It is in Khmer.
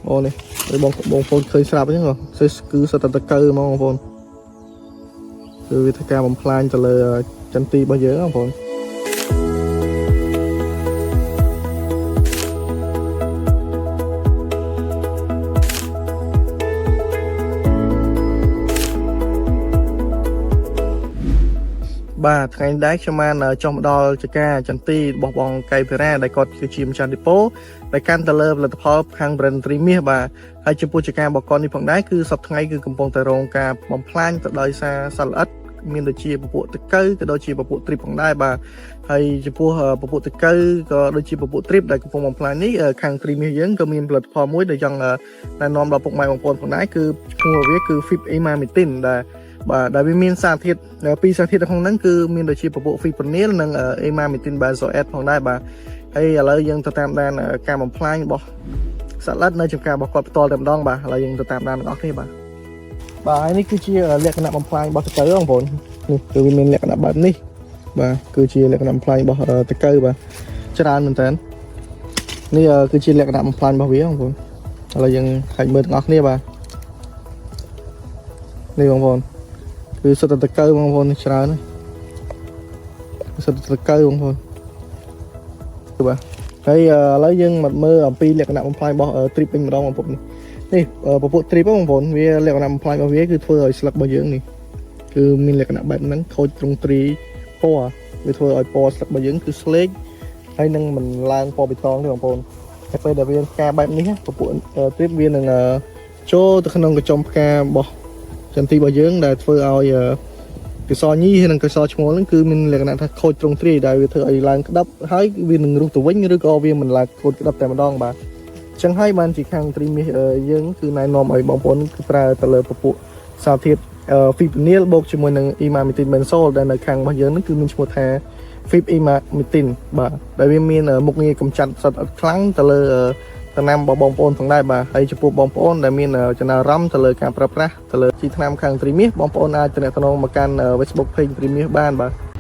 អូនេះហើយបងបងប្អូនឃើញស្រាប់អញ្ចឹងហ៎គឺសុទ្ធតែដង្កូវហ្មងបងប្អូនគឺវាធ្វើការបំផ្លាញទៅលើចន្ទីរបស់យើងបងប្អូន បាទថ្ងៃនេះដែរខ្ញុំបានចុះមកដល់ចការចន្ទីរបស់បងកៃភិរ៉ាដែលគាត់គឺជាម្ចាស់ដេប៉ូដែលកាន់ទៅលើផលិតផលខាង brand ត្រីមាសបាទហើយចំពោះចការរបស់គាត់នេះផងដែរគឺសប្តាហ៍ថ្ងៃគឺកំពុងតែរងការបំផ្លាញទៅដោយសារសត្វល្អិតមានដូចជាពពួកតកៅក៏ដូចជាពពួកទ្រីបផងដែរបាទហើយចំពោះពពួកតកៅក៏ដូចជាពពួកទ្រីបដែលកំពុងបំផ្លាញនេះខាងត្រីមាសយើងក៏មានផលិតផលមួយដែលចង់ណែនាំដល់ពុកម៉ែបងប្អូនផងដែរគឺឈ្មោះវាគឺ Fip Emamectin ដែលបាទដែលវាមានសារធាតុពីរសារធាតុនៅក្នុងហ្នឹងគឺមានដូចជាពពួក fipronil និង emamectin benzoate ផងដែរបាទហើយឥឡូវយើងទៅតាមដានការបំផ្លាញរបស់សត្វល្អិតនៅចំការរបស់គាត់ផ្ទាល់តែម្ដងបាទឥឡូវយើងទៅតាមដានទាំងអស់គ្នាបាទបាទហើយនេះគឺជាលក្ខណៈបំផ្លាញរបស់តកៅបងប្អូននេះគឺវាមានលក្ខណៈបែបនេះបាទគឺជាលក្ខណៈបំផ្លាញរបស់តកៅបាទច្រើនមែនតើនេះគឺជាលក្ខណៈបំផ្លាញរបស់វាបងប្អូនឥឡូវយើងខាច់មើលទាំងអស់គ្នាបាទនេះបងប្អូន គឺសុទ្ធតែតកៅបងប្អូននេះច្រើនណាស់គឺសុទ្ធតែតកៅបងប្អូនបាទហើយឥឡូវយើងមកមើលអំពីលក្ខណៈបំផ្លាញរបស់ trip វិញម្ដងបងប្អូននេះនេះពពួក trip បងប្អូនវាលក្ខណៈបំផ្លាញរបស់វាគឺធ្វើឲ្យស្លឹករបស់យើងនេះគឺមានលក្ខណៈបែបហ្នឹងខូចទ្រង់ទ្រីពណ៌វាធ្វើឲ្យពណ៌ស្លឹករបស់យើងគឺស្លេកហើយនឹងមិនឡើងពណ៌បៃតងទេបងប្អូនតែពេលដែលវាផ្កាបែបនេះពពួក trip វានឹងចូលទៅក្នុងកញ្ចុំផ្ការបស់ ចន្ទីរបស់យើងដែលធ្វើឲ្យកសញីហើយនិងកសឈ្មោលហ្នឹងគឺមានលក្ខណៈថាខូចទ្រង់ទ្រាយដែលវាធ្វើឲ្យឡើងក្តាប់ហើយវានឹងរុះទៅវិញឬក៏វាមិនឡើងខូចក្តាប់តែម្ដងបាទអញ្ចឹងហើយបានជាខាងត្រីមាសយើងគឺណែនាំឲ្យបងប្អូនគឺប្រើទៅលើពពួកសារធាតុ fipronil បូកជាមួយនឹង emamectin benzoate ដែលនៅខាងរបស់យើងហ្នឹងគឺមានឈ្មោះថា Fip emamectin បាទដែលវាមានមុខងារកម្ចាត់សត្វល្អិតខ្លាំងទៅលើ តំណាំរបស់បងប្អូនផងដែរបាទហើយចំពោះបងប្អូនដែលមានចំណារអារម្មណ៍ទៅលើការប្រើប្រាស់ទៅលើជីថ្នាំខាងត្រីមាសបងប្អូនអាចទំនាក់ទំនងមកកាន់ Facebook Page ត្រីមាសបានបាទ។